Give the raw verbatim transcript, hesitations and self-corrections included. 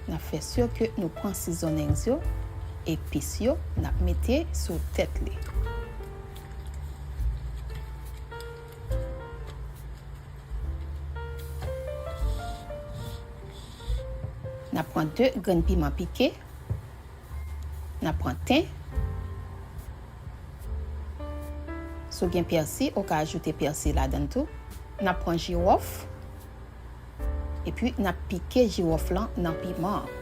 N ap fè si ke nou pran seasonings yo, epis yo, n ap mete sou tèt li. N ap pran de grenn piman pike. N ap pran ten. Si w gen pèsi, ou ka ajoute pèsi ladan l tou. N ap pran jiwòf. Epi, n ap pike jiwòf lan nan piman an.